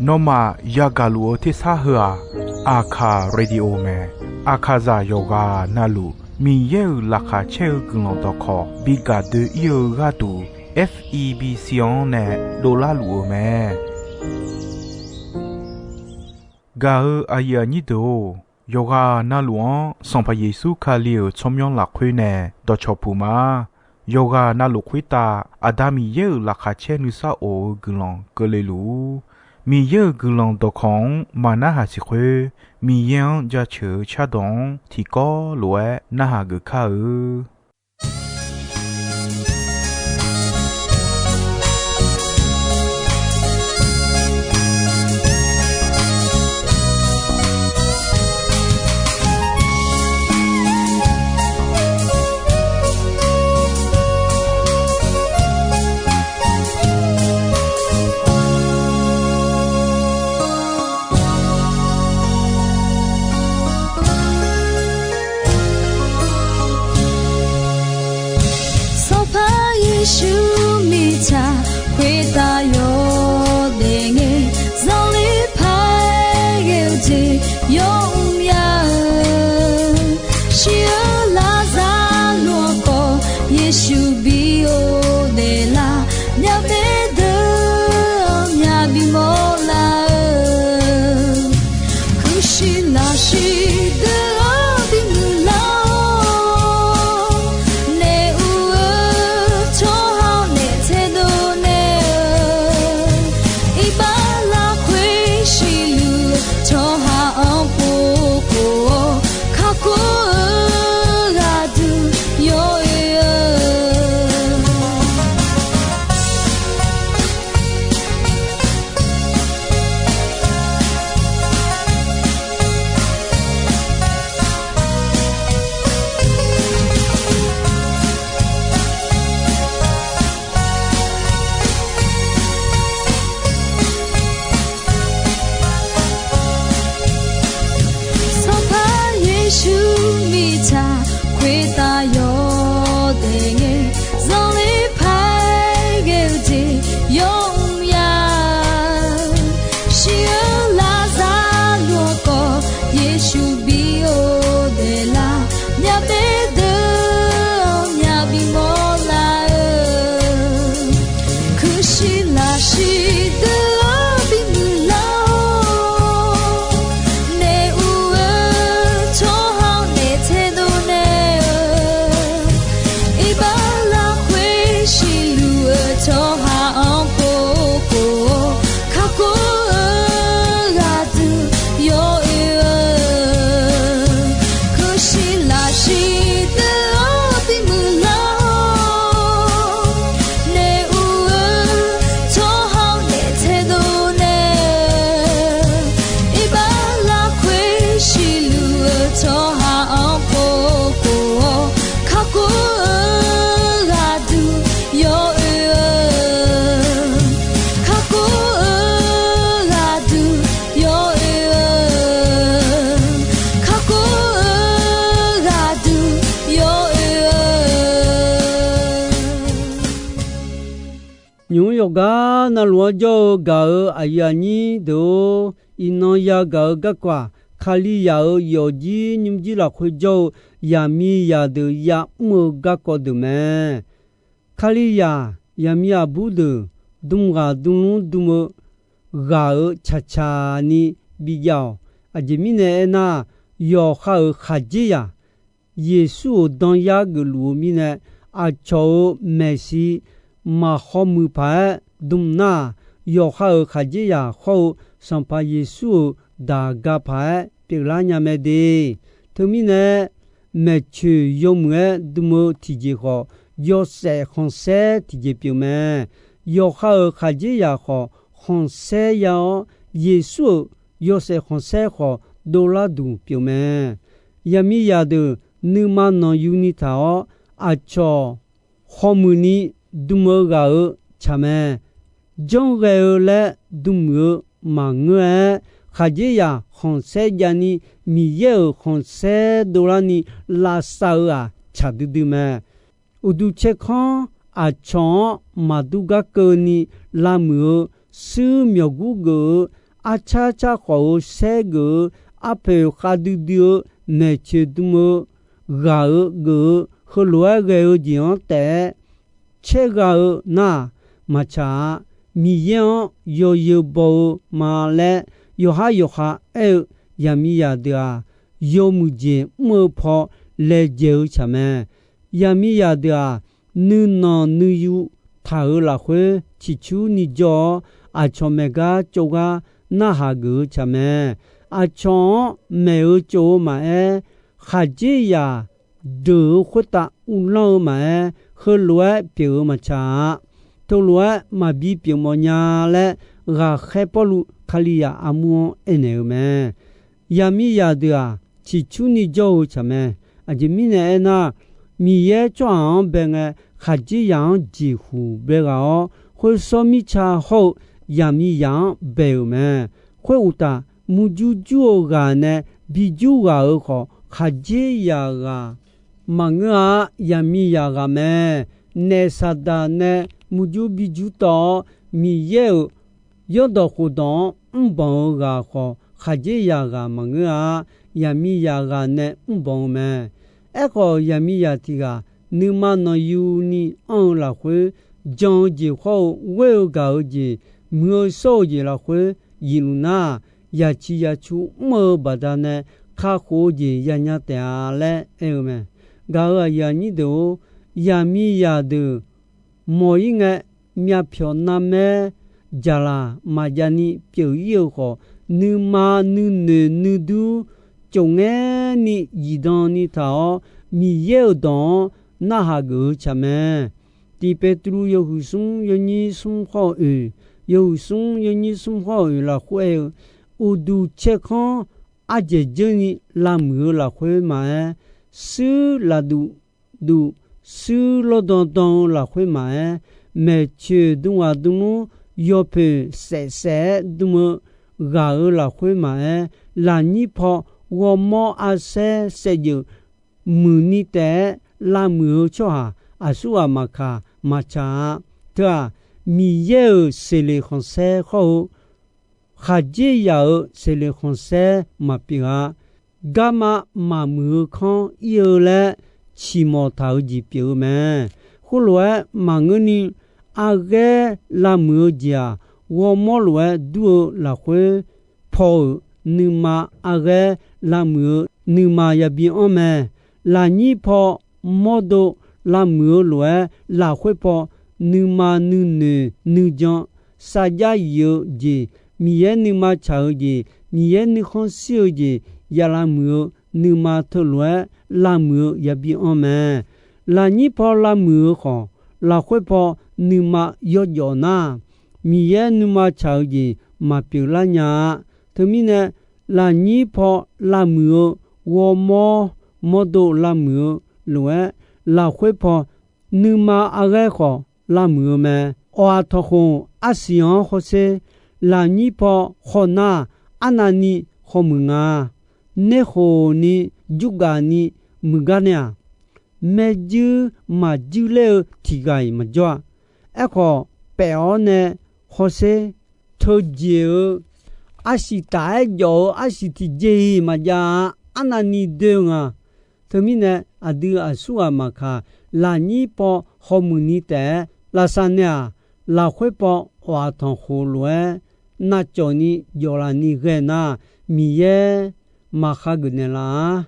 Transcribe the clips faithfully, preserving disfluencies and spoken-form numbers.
Nawmaf yagaq luf-eu tersar heu-aq, Aqkaq radio mae. Aqkaqzaq yawqghaq navluf Miqyaer-euq laqkhaq caer-eu guiqlanq dawqkawq bi gaq doe-ir-eu gharduq, F E B C-anr nae dovlar luf-eu mae. Gaq-eu aqyuif aqnyir deuq-or, yawqghaq navluf-anr Sanqpaq Yeqsur Kali-euq tsawrmyanr lafkhoer nae dawqcawq puq ma. Yawqghaq navluf khoertav Aqda Miqyaer-euq laqkhaq caer nuisar of-eu guiqlanq keuvle luf-ur. Miqyaer-euq guiqlanq dawqkawq-anr maqnarhaq siq khoer, Miqyaer-anr jaceuq-eu cardawq-anr tiqkawv lof-aer narhaq geuf kar-eu. Sanqpaq Yeqsur mirtsaq khoertav yawdaef ngae, zanqler paq-aer ghae-eu jeq yawmr ya-eu, shir-eu Laqzaqloq-anr khawf Yeqsur bi ghofdaef lar, myavbaef deuq-anr myaq bimawr lar-eu, kuirshiq lafshiq deuq-anr bimuiq lar-awr, naef ur-eu tsawrhaq-anr naef taedov naeq-eu, iqbax lafkhoer siqluf-eu tsawrhaq-anr pov khof-awr, kakhof-eu ghaqduq yawoe-eu. Sanqpaq Yeqsur mirtsaq khoertav yawdaef ngae, zanqler paq-aer ghae-eu jeq yawmr ya-eu, shir-eu Laqzaqloq-anr khawf Yeqsur bi ghofdaef lar, myavbaef deuq-anr myaq bimawr lar-eu, kuirshiq lafshiq deuq-anr bimuiq lar-awr, naef ur-eu tsawrhaq-anr naef taedov naeq-eu, iqbax lafkhoer siqluf-eu tsawrhaq-anr pov khof-awr, kakhof-eu ghaqduq yawoe-eu, kuirshiq lafshiq deuq-anr bimuiq lar-awr, naef ur-eu tsawrhaq-anr naef taedov naeq-eu, iqbax lafkhoer siqluf-eu tsawrhaq-anr pov khof-awr, kakhof-eu ghaqduq yawoe-eu, kakhof-eu ghaqduq yawoe-eu, kakhof-eu ghaqduq yawoe-eu. Nymq-mr yawqgar navluf-anr jawr-eu gaq-euq aqyuif aqnyir deuq-or, iqnan yagaq-eu garkawv-aq, Kalizaq-euq yawfjir nymrjir lafkhoer jawr-eu yaqmiqzaq deuq ya'mr-eu garkawv deuq mae. Kalizaq yaqmiq aqbur deuq dm ghaq dm lmr dm-eu ghaq-euq tsaqtsaq ni bijav-awq. Aqjeq mirnae aernar, yawqha-euq khaqdzerzaq Yeqsur-euq danyar geufluf-eu mirnae, aqcawq-euq maeqshi maq hawmuiq paq-aer dm nar-aq, yawqha-euq khaqdzerzaq hawr-eu Sanqpaq Yeqsur-euq daqga paq-aer pyeuflar nya mae de. Teumirnae, maeqtsoeq yawmuiq-aer dm-eu tiqjeq khawf, yawshaef khanqsaer tiqjeq pyeuf mae. Yawqha-euq khaqdzerzaq khawf khanqsaer ya-awr, Yeqsur-euq yawshaef khanqsaer khawf dovlar duq pyeuf mae. Yaqmiqzaq deuq nuima nanqyuni taq-awr, aqcawq hawmuiq ni dm-eu ghaq-euq tsaq mae. Janrghae-eu laer dm-eu maqngeur-aer, khaqdzerzaq khanqsaer javni Miqyaer-euq khanqsaer dovlarni lavsav-eu-aq tsaq duidui mae. Uqduq tsaerkanr aqcawq-anr maqdur gar keuvni lavmuiq-eu suir myawqgur geuf-eu, arcar car khawf-eu saer geuf-eu, arpoeq khavdui dui-eu, maeqtsoeq dm-eu, ghaq-eu geuf-eu, heulof-aer ghae-eu jeq-anr taef-aer caergha-eu nar-aq, maqtsaq-a. Miqyaer-anr yawzeu baw-eu ma laer yawqhar yawqha aer-eu yaqmiqzaq deuq-aq, yawmuiq jeq mr-eu paw laejae-eu tsaq mae. Yaqmiqzaq deuq-aq, nuinanq nuiyu taq-euq lafkhoer ciqcurni jawr-awr, aqcawq maeq gar tsov gar narhaq geuf-eu tsaq mae. Aqcawq-anr maeq-eu tsov-eu maqaer, khaqdzerzaq deuq-eu khoertav uvlanr-eu maqaer, heulof-aer pyeuf-eu maqtsaq-a. Teulof-aer maqbi pyeuf mawf nya laer, ghaqkhaer Pawrluv Kalizaq armur-anr aernaeq-eu mae. Yaqmiqzaq deuq-aq, ciqcurni jawr-eu tsaq mae. Aqjeq mirnae aernar, Miqyaer tsawrhaq-anr bae ngae, khaqdzerzaq-anr jeqhuq bae ghaq-awr, khoersawr mirtsa hawr-eu yaqmiqzaq-anr bae-euq mae. Khoeruqtaf, murjur jur-eu ghaq nae bijur ghaq-euq khawf, khaqdzerzaq ghaq maqngeur-a. Yaqmiqzaq ghaq mae. Naef Saqdaq nae murjur bijur tawv-awr, Miqyaer-euq yawrdawq khofdawq-anr mrbanq-eu ghaq khawf, khaqdzerzaq ghaq maqngeur-a. Yaqmiqzaq ghaq nae mrbanq-eu mae. Aerkhawf, yaqmiqzaq tiq ghaq nuima nanqyuni anr-eu lafkhoer, jan-eu jeq khawr-eu ghoer-eu gaq-eu jeq, muiq-eu shawr-eu jeq lafkhoer zifluf nar, yaciq yacu mr-eu baqdanae kakhof-eu jeq yanya taef-a laer aer-eu mae. Gaq-euq aqyuif aqnyir deuq-or, yaqmiqzaq deuq mawq-ir ngae, myavpyawq narmaer jaqlaq maqjav ni pyeuf-ir-eu khawf, nuima nuinoeq nuidur cofngaer ni zifdan ni taq-awr, Miqyaer-euq dawq-anr narhaq geuf-eu tsaq mae. Tiq Petru yawhuiq smr yawnyir smr khawr-eu oeq, yawhuiq smr yawnyir smr khawr-eu oeq lafkhoer aer-eu, uqduq caerkanr ardzaeq dzeur ni lavmuiq-eu lafkhoer maqaer, suir lafduq duq, suir lawrdan dan-eu lafkhoer maqaer, maeqtsoeq dm ghaq dm lmr yawpoeq saef saef-aer dm-eu ghaq-euq lafkhoer maqaer, lafnyir paw ghawrmawr arsaer saevdzeuf muiqni taef-aer lavmuiq-eu tsawrhaq aqsurghaq maqkaq maqtsaq-a. Teu-aq, Miqyaer-euq seqleq khanqsaer khawr-eu khaqdzerzaq-euq seqleq khanqsaer maqpyeuf-a. Garma maqmuiq-eu kanr ir-eu laer ciqmawf taq-eu jeq pyeuf-eu mae. Khoerlof-aer maqngeurni, arghaer lavmuiq-eu jeq-aq, ghawrmawr lof-aer dur-eu lafkhoer paw-euq nuima arghaer lavmuiq-eu nuima yabi anr mae. Lafnyir paw mawrdo lavmuiq-eu lof-aer, lafkhoer paw nuima nuinoeq nuijan sarjax yif-eu jeq, Miqyaer nuima tsaq-eu jeq, Miqyaer nuikhanr shir-eu jeq ya lavmuiq-eu nuima teulof-aer lavmuiq-eu yabi anr mae. Lafnyir paw lavmuiq-eu khawf, lafkhoer paw nuima yawjawf nar, Miqyaer nuima tsaq-eu jeq maqpyeuf lar nya-a. Teumirnae, lafnyir paw lavmuiq-eu ghawrmawr mawrdo lavmuiq-eu lof-aer, lafkhoer paw nuima arghaer khawf lavmuiq-eu mae. Awq-aq tanqkhoq arsiq-anr hawsher, lafnyir paw khawf nar, arnavni khawmuiq nga. Nerkhof ni jurgaf ni muiqgar nae-aq, maerjuir maqjuir ler-eu tiq ghaq-iq maqjawr-a. Aerkhawf, paef-awr nae hawsher, teujeq-eu arsiq taf-aer jawf-eu arsiq tiqjeq-iq maqjav-a. Arnavni doe-eu nga. Teumirnae, aqdui aqsurghaq maqkaq, lafnyir paw hawmuiq ni taef-aer lavsav nae-aq, lafkhoer paw awq-aq tanqkhoq lof-aer navcawq ni jawf laf ni ghae nar, Miqyaer maqkha geuf naeqlaf-a.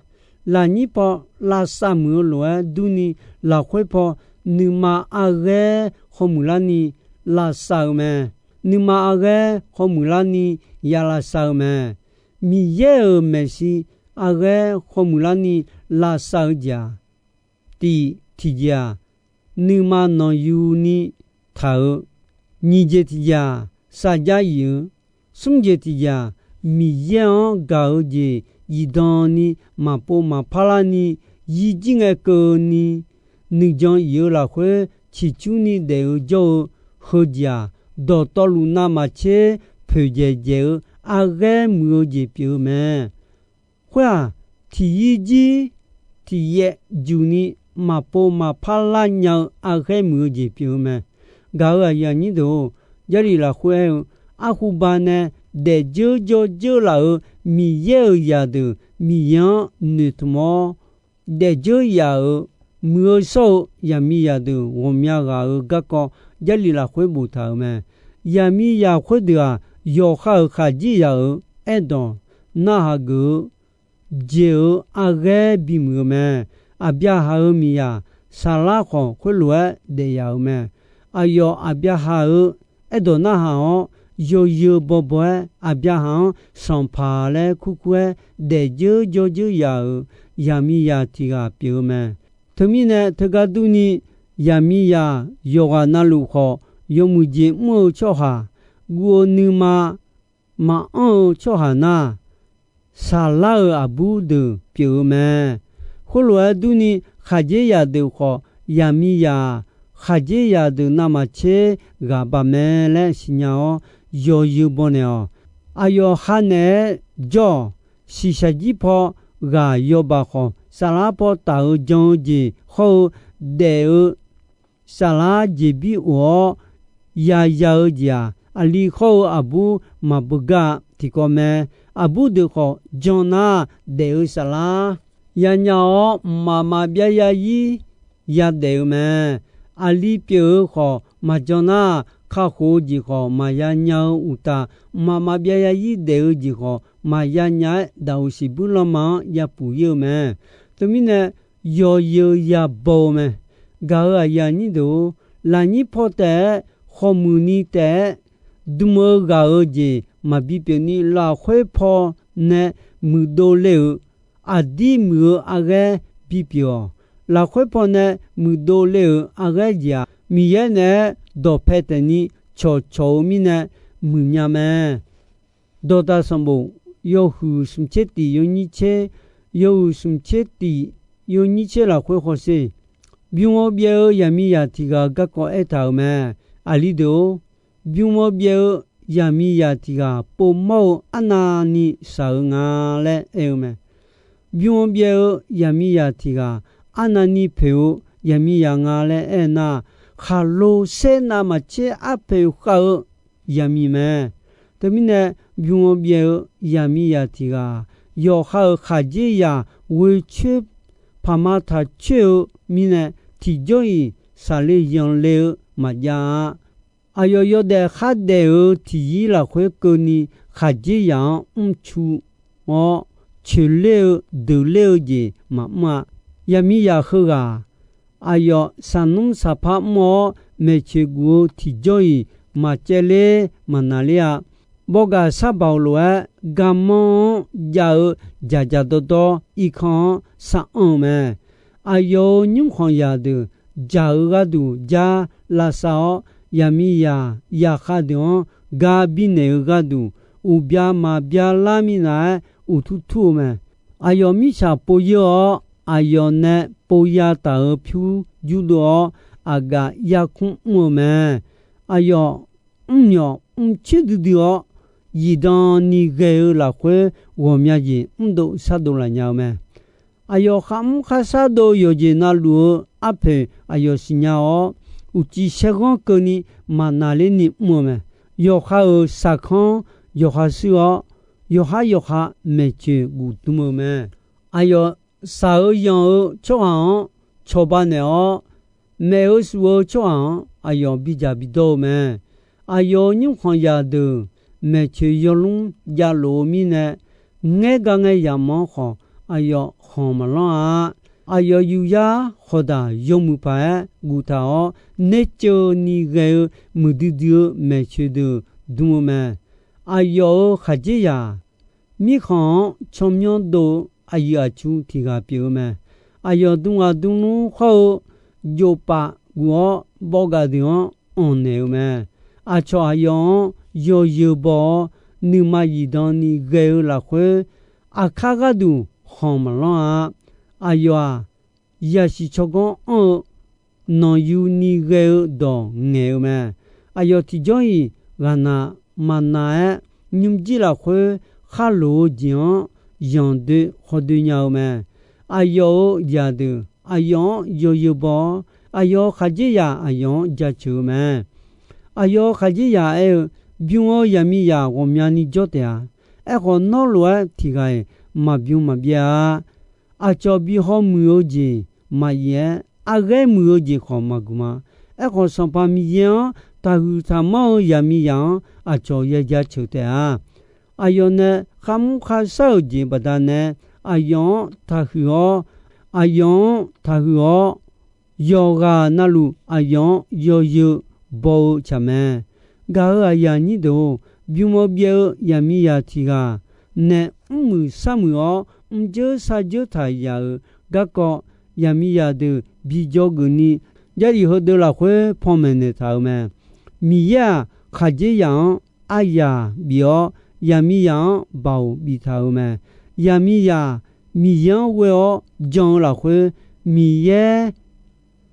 Lafnyir paw lavsav muiq-eu lof-aer durni, lafkhoer paw nuima arghaer hawmuiq larni lavsav-eu mae. Nuima arghaer hawmuiq larni ya lavsav-eu mae. Miqyaer-euq maeqshi arghaer hawmuiq larni lavsav-eu jeq-aq, tiq tiqjeq-aq, nuima nanqyuni taq-eu, nyiq jeq tiqjeq-aq, sarjax yif-eu, smr jeq tiqjeq-aq, Miqyaer-anr gaq-eu jeq zifdan ni maqpov maqpar larni, yirjir ngae keuvni nuijan yif-eu lafkhoer ciqcurni daef-eu jawr-eu heujeq-aq, dawqtawvluf navmaqtser poeqdzaeq dzaeq-eu arghaer muiq-eu jeq pyeuf-eu mae. Khoer-aq, tiq yirjir tiq yaev juqni maqpov maqpar lar nya-eu arghaer muiq-eu jeq pyeuf-eu mae. Gaq-euq aqyuif aqnyir deuq-or, Jarlif lafkhoer aer-eu, arhuba nae daefdzeur jawrdzeur laf-euq Miqyaer-euq zaqdeuq Miqyaer-anr noeqtmq-awr, daefdzeur yaf-euq muiq-eu shawr-eu zaqmiqzaq deuq ghawqmya ghaq-euq garkawv Jarlif lafkhoer boftaq-euq mae. Zaqmiqzaq khoerdeuq-aq, yawqha-euq khaqdzerzaq-euq aerdawq narhaq geuf-eu jeq-euq arghaer bimuiq-eu mae. Aqbyaqhaq-euq miqzaq Saqlar khawf, khoerlof-aer daef yaf-euq mae. Aqyawf Aqbyaqhaq-euq aerdawq narhaq-awr, yawzeu bawbaw-aer Aqbyaqhaq-anr sanqpaq laer kurkur-aer daefdzeur jawrdzeur yaf-euq zaqmiqzaq tiq ghaq pyeuf-eu mae. Teumirnae, teugar durni, zaqmiqzaq yawqghaq navluf khawf, yawmuiq jeq mr-eu tsawrhaq, guv-eu nuima maqanr-eu tsawrhaq nar, Saqlar-euq aqbur deuq pyeuf-eu mae. Khoerlof-aer durni, khaqdzerzaq deuq khawf, zaqmiqzaq-aq, khaqdzerzaq deuq navmaqtser ghaq baq mae laer siqnya-awr, yawzeu bawnaeq-awq. Aqyawf ha naeq-aer jawr-awq. Shiqshaq jir paw ghaq yawbaq khawf, Saqlar paw taf-eu jan-eu jeq hawr-eu daef-eu Saqlar jeqbir of-awr yaya-eu jeq-aq, aqli hawr-eu aqbur maqbeugar-a. Tiqkawv mae. Aqbur deuq khawf, jan nar daef-eu Saqlar yanya-awr, mqmaq maqbyav zarzir yadaef-eu mae. Aqli pyeuf-eu khawf maqjan nar, kakhof-eu jeq khawf maqya nya-eu uqtaf, mqmaq maqbyav zarzir daef-eu jeq khawf maqya nya-aer, daqoq siqbuir lanma-anr yapuf ir-eu mae. Teumirnae, yawzeu yabaw-eu mae. Gaq-euq aqyuif aqnyir deuq-or, lafnyir paw taef-aer, khawqmuiq ni taef-aer, dm-eu ghaq-eu jeq maqbi pyeuf ni, lafkhoer paw nae muiqdov le-euq aqdir muiq-eu arghaer bipyeuf-awq. Lafkhoer pawnae muiqdov le-euq arghaer jeq-aq, Miqyaer naeq-aer dawqpae taef ni cawqcawq-eu mirnae muiqnya mae. Dawqdaq sanqbof yawhuiq smq tser tiq yawnyir tser, yawhuiq smq tser tiq yawnyir tser lafkhoer hawsher. Bym-eu byaev-eu zaqmiqzaq tiq ghaq garkawv aertaq-euq mae. Aqli deuq-or, bym-eu byaev-eu zaqmiqzaq tiq ghaq povmawr-eu arnavni shaq-eu nga laer aer-eu mae. Bym-eu byaev-eu zaqmiqzaq tiq ghaq arnavni poeq-eu zaqmiqzaq nga laer aer nar, khaqlo saer navmaqtser arpoeq khav-eu zaqmiq mae. Teumirnae, bym-eu byaev-eu zaqmiqzaq tiq ghaq yawqha-euq khaqdzerzaq ghoecoer paqma taq coer-eu mirnae, tiqjawr-iq saqle yanqle-eu maqjav-a. Aqyawf yawdaef khardaef-eu tiqzir lafkhoer keuvni khaqdzerzaq-anr mrcu-awr, coeqler-eu deuqler-eu jeq maqmr-a. Zaqmiqzaq heughaq aqyawf saqnmr saqpar mr-awr, maeqtsoeq guf-eu tiqjawr-iq maqcaevler maqnaqler-a. Bawgaq sar baoq lof-aer garmanr-anr jav-eu dzaqdzaq dawrdawr irkanr-anr sar anr-eu mae. Aqyawf-euq nymrkhanq zaqdeuq dzaq-eu gharduq jar lavsav-awr, zaqmiqzaq zaqkhav deuq-anr gar birnaeq-eu gharduq, uqbya maqbya lar minav-aer uqtur tur-eu mae. Aqyawf mirtsaq pov yeur-awr, aqyawf nae pov ya taq-euq pyur jurdov-awr, aqgaf yarkmr mr-eu mae. Aqyawf mrmyawf mrcoer duidui-awr, zifdan ni ghae-eu lafkhoer ghawqmya jeq mrdov shardov laf nya-eu mae. Aqyawf kharmr kharshar dov-eu yawqjeq navluf-eu arpoeq aqyawf siqnya-awr, uqcif saerghanr keuvni maqnaqler ni mr-eu mae. Yawqha-euq saqkanr yawqha shuir-awr, yawqhar yawqha maeqtsoeq guf dm-eu mae. Aqyawf shaq-eu yanq-eu tsawrhaq-anr cawba naeq-awr, maef-eu shuf-eu tsawrhaq-anr aqyawf bidzaq bidawr-eu mae. Aqyawf-euq nymrkhanq zaqdeuq maeqtsoeq yawlmr javlof-eu mirnae, ngaer gar ngae yamq-anr khawf aqyawf khanq maqlanr-a. Aqyawf yuqyar khawqdaq yawmuiq paq-aer guftaq-awr, nerceuv ni ghae-eu muiqdui dui-eu maeqtsoeq deuq dm-eu mae. Aqyawf-euq khaqdzerzaq mirkhanq-anr tsawrmyanr dov-eu aqyuif aqtsu tiq ghaq pyeuf-eu mae. Aqyawf dm ghaq dm lmr hawr-eu jovpaf guf-awr, bawgaq deuq-anr anq naeq-eu mae. Aqcawq aqyawf-anr yawzeu baw-awr, nuima zifdan ni ghae-eu lafkhoer, aqkar gharduq khanq maqlanr-a. Aqyawf-aq, yasiq tsawrganr anr-eu nanqyu ni ghae-eu dawq ngaeq-eu mae. Aqyawf tiqjawr-iq ghaqnaq maqnaq-aer, nymrjir lafkhoer kharloq-eu jeq-anr zanqdoe khawdoe nya-eu mae. Aqyawf-euq zaqdeuq aqyawf-anr yawzeu baw-awr, aqyawf-euq khaqdzerzaq aqyawf-anr jaceuq-eu mae. Aqyawf-euq khaqdzerzaq aer-eu, bym-eu zaqmiqzaq ghawqmyani jawr taef-a. Aerkhawf, nawr lof-aer tiq ghaq-iq maqbym maqbyaev-a. Aqcawq bi hawmuiq-eu jeq maqyif-aer, arghaer muiq-eu jeq khawf maqguq ma. Aerkhawf, Sanqpaq Miqyaer-anr taqhuiq taqmanr-eu zaqmiqzaq-anr aqcawq ya jaceuq taef-a. Aqyawf nae kharmr kharshar-euq jeq baqdanae, aqyawf-anr taqhuiq-awr, aqyawf-anr taqhuiq-awr, yawqghaq navluf aqyawf-anr yawzeu baw-eu tsaq mae. Gaq-euq aqyuif aqnyir deuq-or, bym-eu byaev-eu zaqmiqzaq tiq ghaq nae mrmuiq sharmuiq-awr, mrjeur sarjeur taq yaf-euq garkawv, zaqmiqzaq deuq bi dzawgeuf ni, Jarlif heudeuq lafkhoer panmaeq naeqtaq-euq mae. Miqyaer-aq, khaqdzerzaq-anr aryaq bif-awr, zaqmiqzaq-anr baoq biftaq-euq mae. Zaqmiqzaq Miqyaer-anr ghoe-awr jan-eu lafkhoer, Miqyaer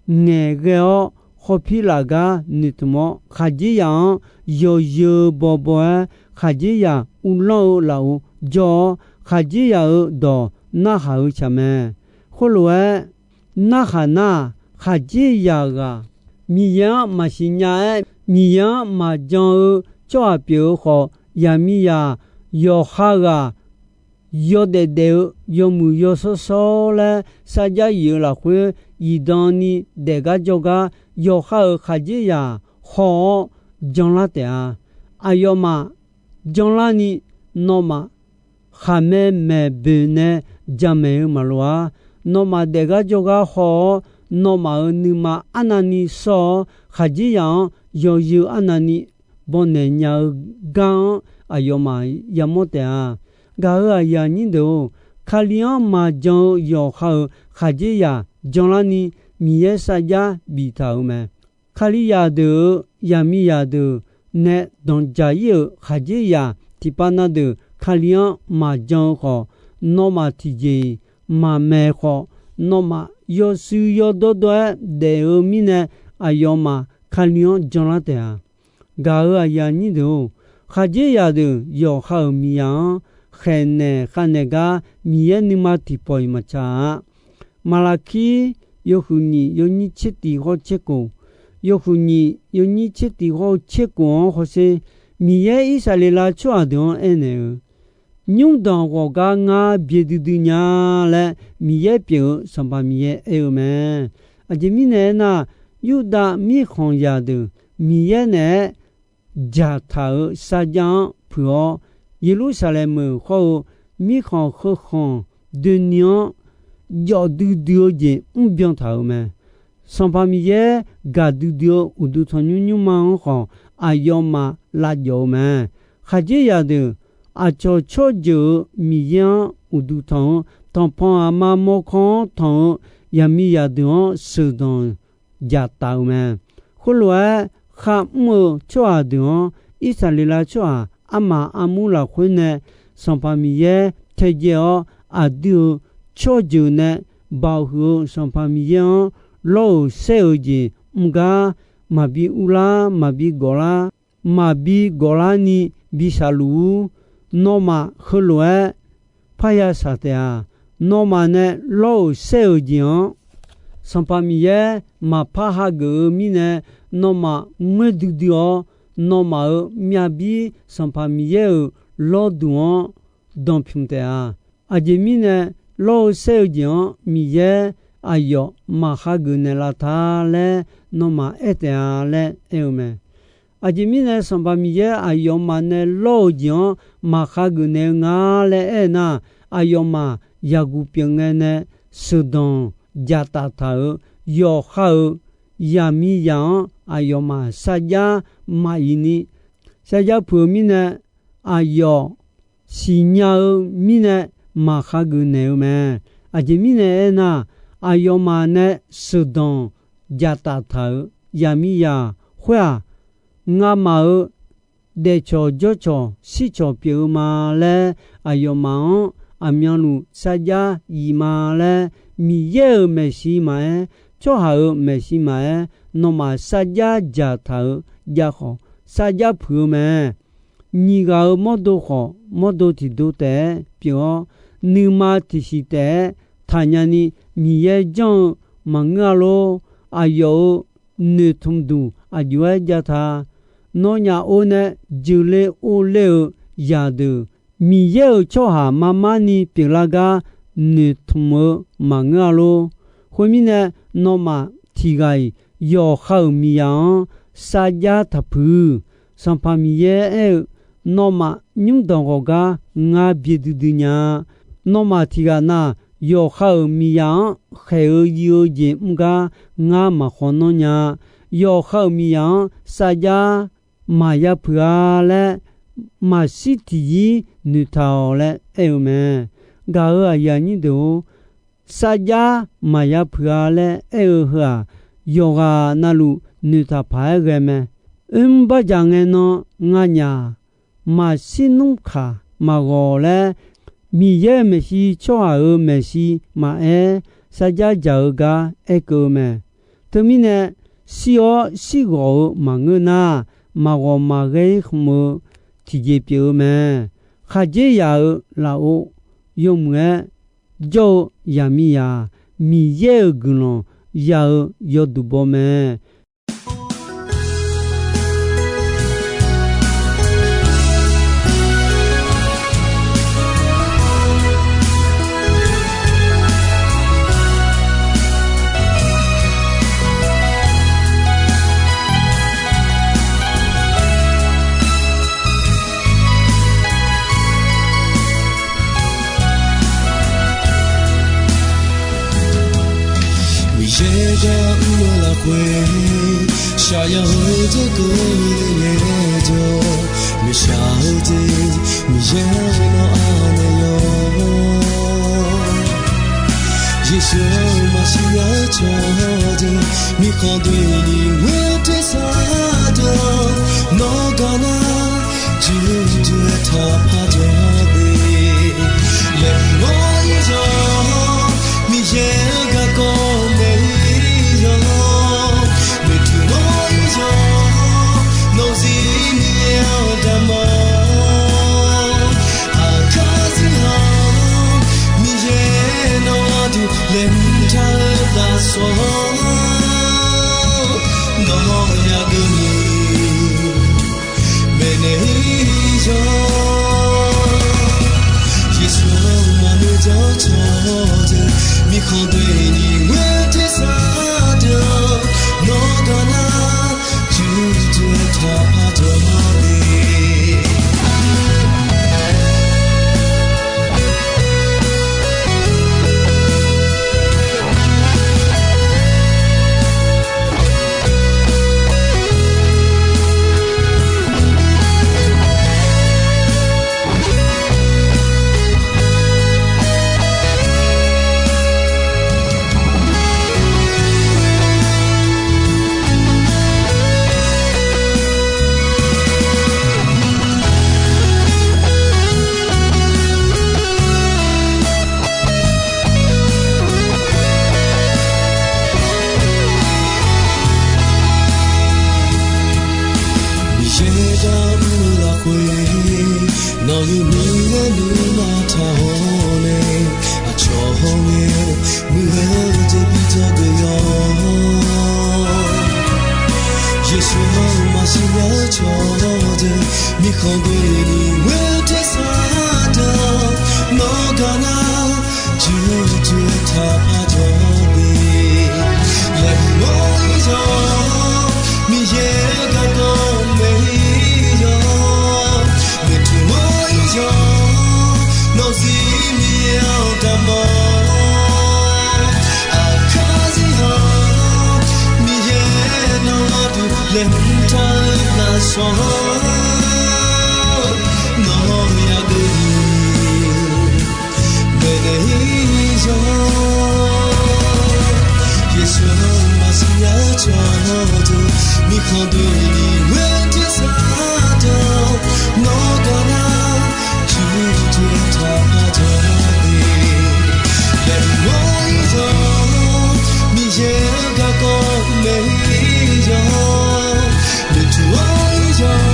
ngaeqghae-awr hawpir laf gar noeqtmq-awr, khaqdzerzaq-anr yawzeu bawbaw-aer, khaqdzerzaq uvlanr-eu lafov jawr-awr, khaqdzerzaq-euq dawq narhaq-eu tsaq mae. Khoerlof-aer, narhaq nar-aq, khaqdzerzaq ghaq Miqyaer-anr maqsiq nya-aer, Miqyaer-anr maqjan-eu tsawrhaq pyeuf-eu khawf, zaqmiqzaq yawqha ghaq yawdaef daef-eu yawmuiq yawshawr shawr laer sarjax yif-eu lafkhoer, zifdan ni daef gar jawrgar, yawqha-euq khaqdzerzaq haw-awr janlar taef-a. Aqyawfmaf janlarni, nawmaf khaqmae maeq boeq nae jamaeq-eu maqloq-ar. Nawmaf daef gar jawrgar haw-awr, nawmaf-euq nuima arnavni sawr-awr, khaqdzerzaq-anr yawzeu arnavni bawnaeq nya-eu gar-anr aqyawfmaf yamawr taef-a. Gaq-euq aqyuif aqnyir deuq-or, Kali-anr maqjan-eu yawqha-euq khaqdzerzaq janlarni, Miqyaer sarjax biftaq-euq mae. Kalizaq deuq-euq zaqmiqzaq deuq nae danqdzaq-ir-euq khaqdzerzaq tiqpav na deuq Kali-anr maqjan-eu khawf, nawmaf tiqjeq-iq maqmaeq khawf, nawmaf yawshuif yawdawr dawr-aer daef-eu mirnae, aqyawfmaf Kali-anr janlar taef-a. Gaq-euq aqyuif aqnyir deuq-or, khaqdzerzaq deuq yawqha-euq miqzaq-anr khaeqnaeq khavnaeq gar Miqyaer nuima tiqpawf-iq maqtsaq-a. Maqlaqkir yawhuiq nyiq yawnyir tser tiq hawr tser kof, yawhuiq nyiq yawnyir tser tiq hawr-eu tser kof-anr hawsher, Miqyaer Irsaqleqlav tsawrhaq deuq-anr aernaeq-eu, Nymrdanq ghawqgar ngar byaerdui dui nya laer Miqyaer pyeuf-eu Sanqpaq Miqyaer aer-eu mae. Aqjeq mirnae aernar, Yurdav mirkhanqzaq deuq Miqyaer naeq-aer dzaqtaq-euq sarjax-anr puiq-awr, Yeqlursaqlaeq meuq hawr-eu mirkhanq heukhanq doeni-anr jawf duidui-eu jeq mrbyan taq-euq mae. Sanqpaq Miqyaer gaqdui dui-eu uqduq tanqnymr nymrma-anr khawf, aqyawfmaf lavjawf-eu mae. Khaqdzerzaq deuq aqcawq tsawrjeuq-euq Miqyaer-anr uqduq tanq-eu, tanqpanq aqma mawrkawr-anr tanq-eu zaqmiqzaq deuq-anr sheuqdanq dzaqtaf-euq mae. Khoerlof-aer, kharmr-eu tsawrhaq deuq-anr Irsaqleqlav tsawrhaq armaf armur lafkhoer nae Sanqpaq Miqyaer taedzae-awr, aqdui-euq tsawrjeuq nae baoq huiq-eu Sanqpaq Miqyaer-anr lawr-euq saer-euq jeq mr gar maqbi urlar, maqbi gawflar, maqbi gawflarni bi shaqluf-ur. Nawmaf heulof-aer parya shaq taef-a. Nawmaf nae lawr-euq saer-euq jeq-anr Sanqpaq Miqyaer maqpar hageuf-eu mirnae, nawmaf ngoer duidui-awr, nawmaf-euq myavbir Sanqpaq Miqyaer-euq lawrduq-anr danqpymq taef-a. Aqjeq mirnae, lawr-eu saer-eu jeq-anr Miqyaer aqyawf maqhageuf naeqlaf ta laer nawmaf aer taef-a laer aer-eu mae. Aqjeq mirnae, Sanqpaq Miqyaer aqyawfmaf nae lawr-eu jeq-anr maqhageuf naeq-eu nga laer aernar, aqyawfmaf yaqguq pyeuf ngae nae sheuqdanq dzaqtaf taq-euq yawqha-euq zaqmiqzaq-anr aqyawfmaf sarjax maqif ni, sarjax puiq-eu mirnae, aqyawf siqnya-eu mirnae maqhageuf naeq-eu mae. Aqjeq mirnae aernar, aqyawfmaf nae sheuqdanq dzaqtaf taq-euq zaqmiqzaq khoer-aq, ngamaf-euq daefcawq jawrcawq shircawq pyeuf-eu ma laer, aqyawfmaf-anr aqmyanluf sarjax yif ma laer, Miqyaer-euq maeqshi maqaer, tsawrhaq-euq maeqshi maqaer, nawmaf sarjax dzaqtaq-euq jav khawf, sarjax puiq-eu mae. Nyiq ghaq-euq mawrdo khawf, mawrdo tiqdo taef-aer pyeuf-awr, nuima tiqsiq taef-aer taqnya ni Miqyaer janr-eu maqngeur-a lor. Aqyawf-euq noeqtmq duq aqjox-aer jav ta. nawnyaf or nae jeuqle orler-eu zaqdeuq, Miqyaer-euq tsawrhaq marmar ni pyeuflar gar noeqtmq-eu maqngeur-a lor. Khoermirnae, nawmaf tiq ghaq-iq yawqha-euq miqzaq-anr sarjax taqpuiq. Sanqpaq Miqyaer aer-eu, Nawmaf nymrdanq ghawq gar ngar byaerdui dui nya-a. Nawmaf tiq ghaq na, yawqha-euq miqzaq-anr khaeq-eu yiv-eu jeq mr gar ngar maqkhawf nanr nya-a. Yawqha-euq miqzaq-anr sarjax maqya puiq-a laer, maqshir tiqzir noeqtaq-awq laer aer-eu mae. Gaq-euq aqyuif aqnyir deuq-or, sarjax maqya puiq-a laer aer-eu heu-aq, yawqghaq navluf noeqtaq paq-aer ghae mae. Oermr bardzaq ngae nan nganyaf maqshir nmr kaq maqghawq laer, Miqyaer-euq maeqshi tsawrhaq-euq maeqshi maqaer, sarjax dzaq-eu gar aerkeuv-eu mae. Teumirnae, shir-awr shirghawq-eu maqngeur nar, maqghawq maqghae-ir khmq-eu tiqjeq pyeuf-eu mae. Khaqdzerzaq-euq lafov yawmuiq-aer jawr-eu zaqmiqzaq, Miqyaer-euq guiqlanq ya-eu yawduq baw mae. Miqyaer gar mr-eu lafkhoer, shaqyaq-eu deuq keuvle ngaejawr, maeqshaq-eu jeq Miqyaer-anr anaeq yawr. Yeqsur-anr maqsiq nya-eu cawqdeuq, mirkhanq doeni ghoer tersar deuq-anr, nawr gaq nar, juqjuq-aer taqpaq jawr de. Laeqhmq-awr ir yawq, Miqyaer-euq garkawv naeq-ir yawq, noeqtmq-awr ir yawq, nawq-eu zir Miqyaer-anr damq-awr. Aqkar zir-awr, Miqyaer nawr aqdui laeqhmq taq-eu lafsawq-anr, nawq-anr yageuq ni maeqnaeq-ir yawq. Yeqsur-anr maqnoeq jawr cawqdeuq, mirkhanq doeni ghoer tersar deuq-anr, nawr gaq nar, juqjuq-aer taqpaq jawr de. Miqyaer gar mr-eu lafkhoer, nawq-euq nuima nuima taq-awr nae, aqcawq hawr ngae muiq-eu jeq bi dzawgeuf yawq. Yeqsur-anr maqsiq nya-eu cawqdeuq, mirkhanq doeni ghoer tersar deuq-anr, nawr gaq nar, juqjuq-aer taqpaq jawr de. Laeqhmq-awr ir yawq, Miqyaer-euq garkawv naeq-ir yawq, noeqtmq-awr ir yawq, nawq-eu zir Miqyaer-anr damq-awr. Aqkar zir-awr, Miqyaer nawr aqdui laeqhmq taq-eu lafsawq-anr, nawq-anr yageuq ni maeqnaeq-ir yawq. Yeqsur-anr maqsiq nya-eu cawqdeuq, mirkhanq doeni ghoer tersar deuq-anr, nawr gaq nar, juqjuq-aer taqpaq jawr de. Laeqhmq-awr ir yawq, Miqyaer-euq garkawv naeq-ir yawq, noeqtmq-awr ir yawq,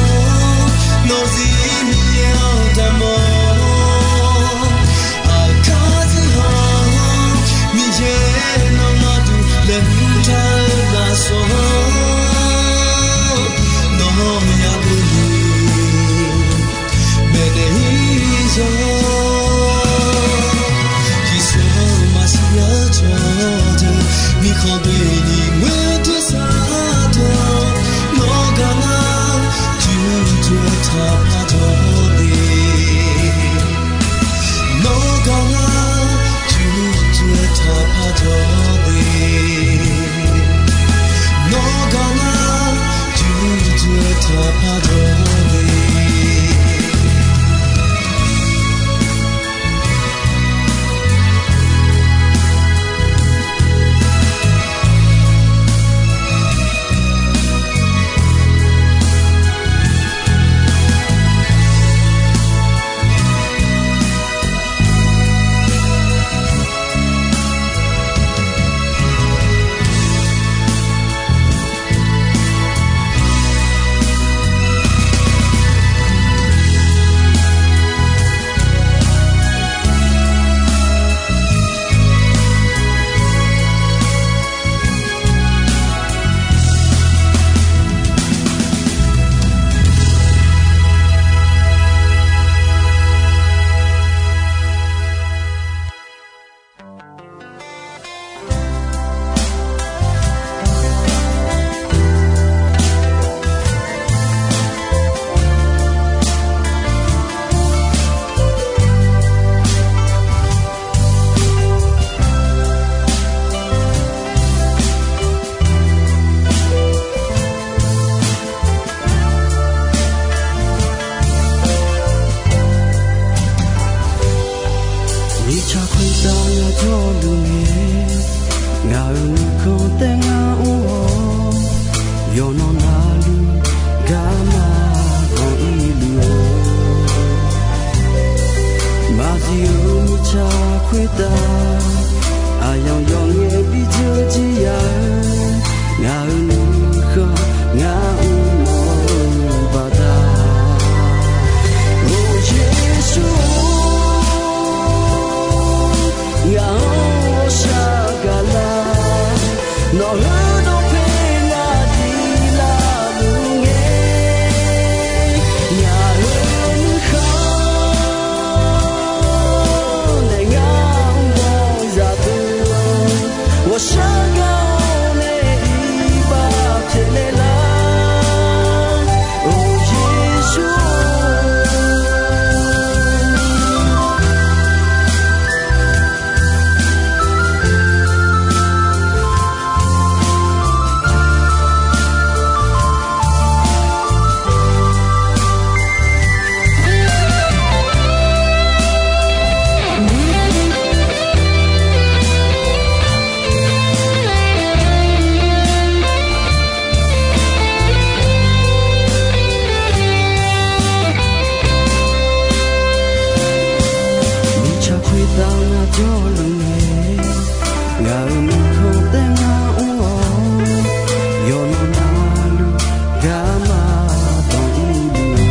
Tsaq khoertav aqyawf yawf ngae bi dzeur jir ya-eu, ngaq-euq nuikhanr ngar mr mawf-eu baqda. Or Yeqsur-or, ngaq-anr ghawqshaq gaq lar, nawq-eu dawqpae ngaq diq laf luf ngae, ngaq-euq nuikhanr nae ngar mr mawf-eu zaq deuq, ghawqshaq gaq-awr nae iqbax pyaeqnaeq lar. Or Yeqsur-or, mirtsaq khoertav ngar jawrluf ngae, ngaq-euq nuikhanr taef ngar mr-awr, yawqnan navluf garma danqir luf-eu,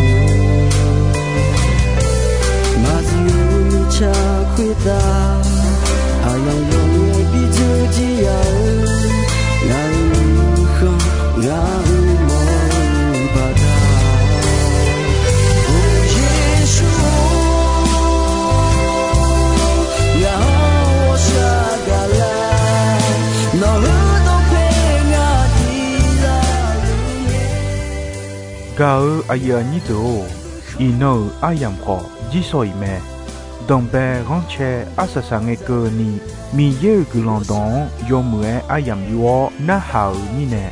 maqzif-eu mirtsaq khoertav aqyawf yawf ngae bi dzeur jir ya-eu, ngaq-euq nuikhanr ngar mr mawf-eu baqda. Or Yeqsur-or, ngaq-anr ghawqshaq gaq lar, nawq-eu dawqpae ngaq diq laf luf ngae. Gaq-eu aqyuif aqnyir deuq-or, iqnan-euq aryamq khawf jirsawq iq mae. Danqbae ghanrcae arsaq saq ngae keuvni, Miqyaer-euq guiqlanq dawq-anr yawmuiq-aer aryamq yur-awr narhaq-euq mirnae,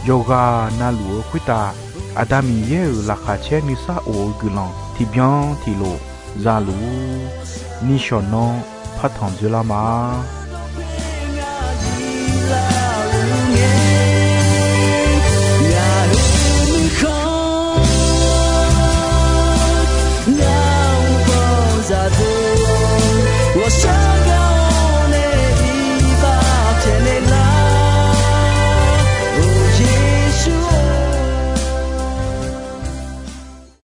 yawqghaq navluf-eu khoertav Aqda Miqyaer-euq laqkhaq caer nuisar of-eu guiqlanq tiqbyan tiqlof za luf-ur. Nishawq nanr partanq dzoerlar ma.